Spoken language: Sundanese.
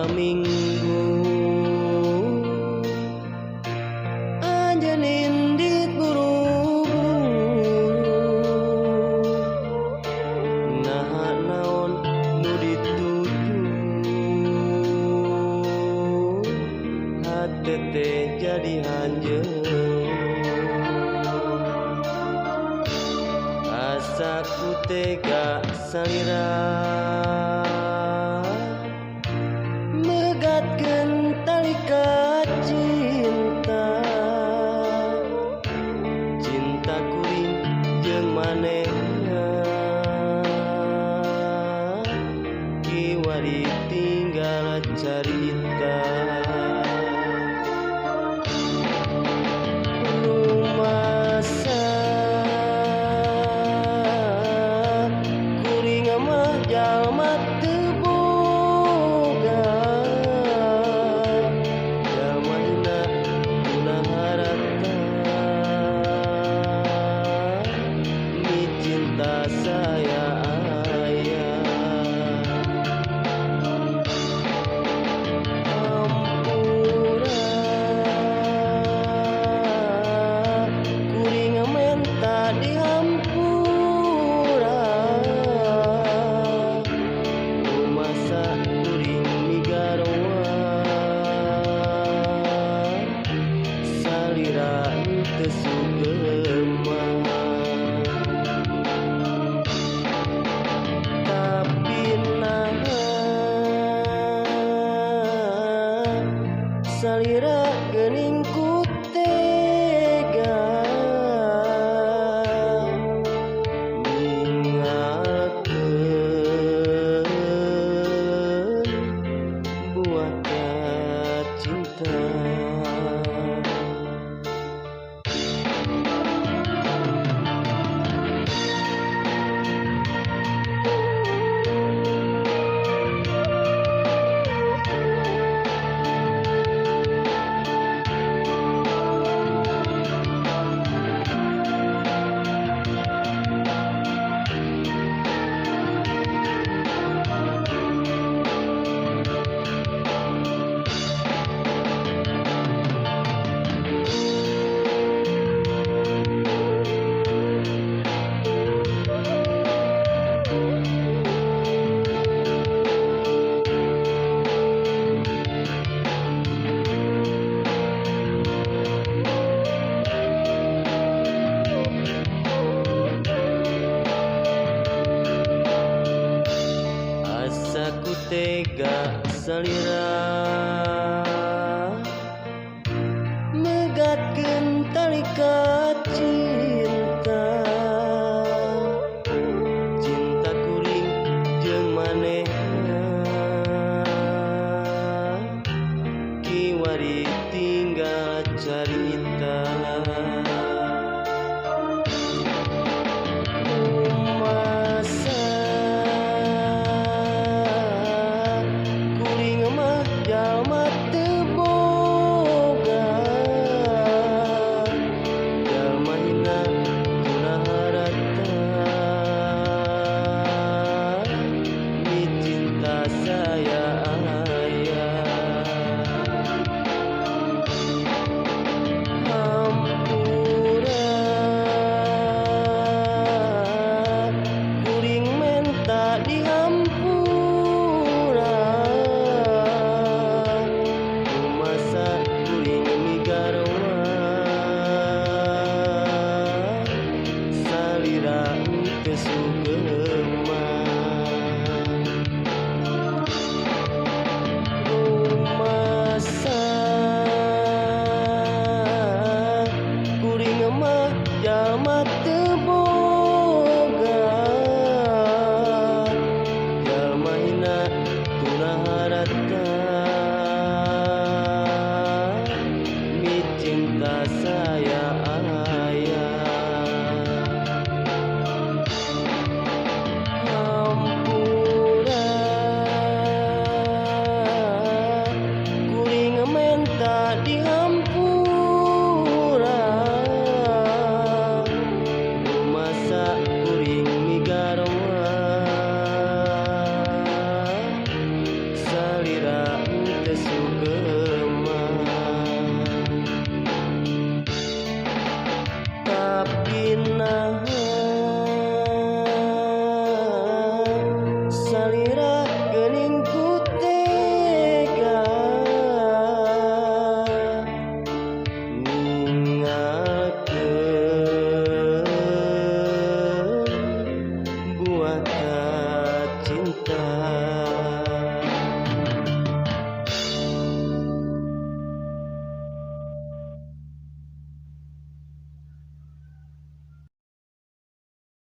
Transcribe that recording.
Saminggu anjeun indit buru-buru, naha naon nu dituju, hate teh jadi hanjeun. Asa ku tega salira megatkeun tali ka cinta, cinta kuring jeung manehna kiwari tinggal carita. Rumasa kuring mah jalma teu boga, jalma hina tuna harata, mi cinta saya aya. Ampura kuring menta dihampura, rumasa kuring migarwa salira teu sugema. Tapi naha salira geuning ku tega ninggalkeun buah cinta. Asa ku tega salira megatkeun tali ka cinta, cinta kuring jeung manehna kiwari tinggal carita. Rumasa kuring mah jalma teu boga, jalma hina tuna harata, mi cinta saya aya. Hampura kuring menta dihampura, rumasa kuring migarwa salira teu sugema.